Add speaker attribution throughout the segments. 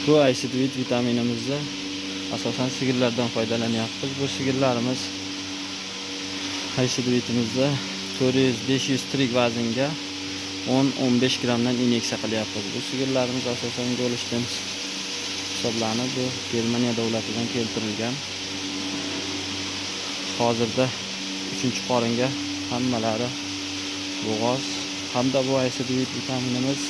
Speaker 1: Bu Acidvit vitaminimizni asosan sigirlardan foydalanyapmiz. Bu sigirlarimiz Acidvitimizda 400-500 tirik vaznga 10-15 grammdan inyeksiya qilyapmiz. Bu sigirlarimiz asosan Golstein hisoblanib, bu Germaniya davlatidan keltirilgan. Hozirda 3-qoringa hammalari bo'g'oz hamda bu Acidvit vitaminimiz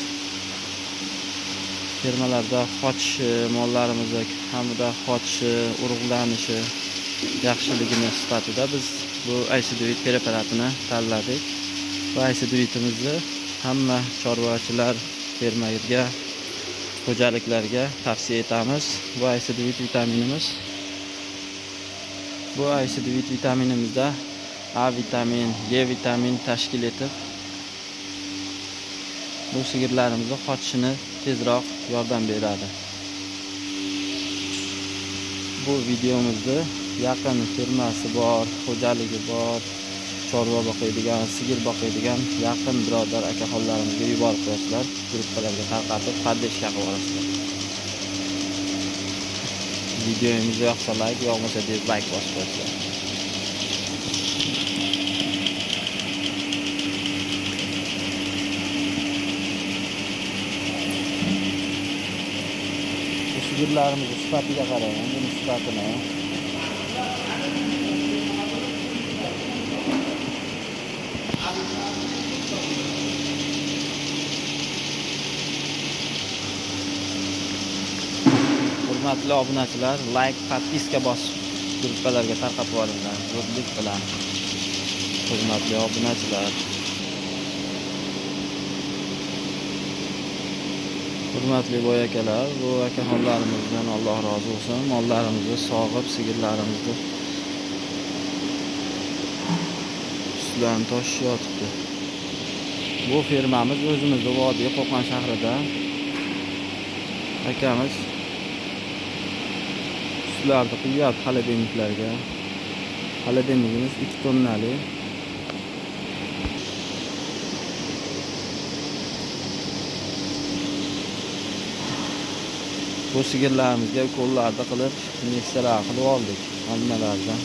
Speaker 1: fermalarda qochishi, mollarimizni hamda qochishi, urug'lanishi yaxshiligini sifatida biz bu Acidvit preparatini tanladik. Bu Acidvitimizni hamma chorvachilar, fermerga, xo'jaliklarga tavsiya etamiz. Bu Acidvit vitaminimiz. Bu Acidvit vitaminimizda A vitamin, E vitamin tashkil etib, bu sigirlarimizni qochishini tezroq yordam beradi. Bu videomizni yaqin firmasi bor, xo'jaligi bor, chorva boqadigan, sigir boqadigan yaqin birodar akaxonlarimizga yuborib qo'yasizlar, gruppalarga tarqatib, podderzka qilib yuborasizlar. Videomiz yoqsa like, yoqmasa dislike bosib qo'yasizlar. Sigirlarimizni sifatiga qarang, buni sifatini. Hurmatli obunachilar, like, podpiska bosib gruppalarga tarqatib yuboringlar, zudlik bilan. Hurmatli obunachilar. Hurmatli boy akalar, bu akaxonlarimizdan Alloh rozi bo'lsin. Mollarimizni sog'ib, sigirlarimizni sutlarini tosh yotibdi. Bu fermamiz o'zimizda Vodiy Qo'qon shahrida. Akamiz sutlarni quyapti xolodilniklarga. Xolodilnikimiz 2 tonnali. Bu sigirlarimizga ukollarni qilib, inyeksiyalar qilib oldik hammalaridan.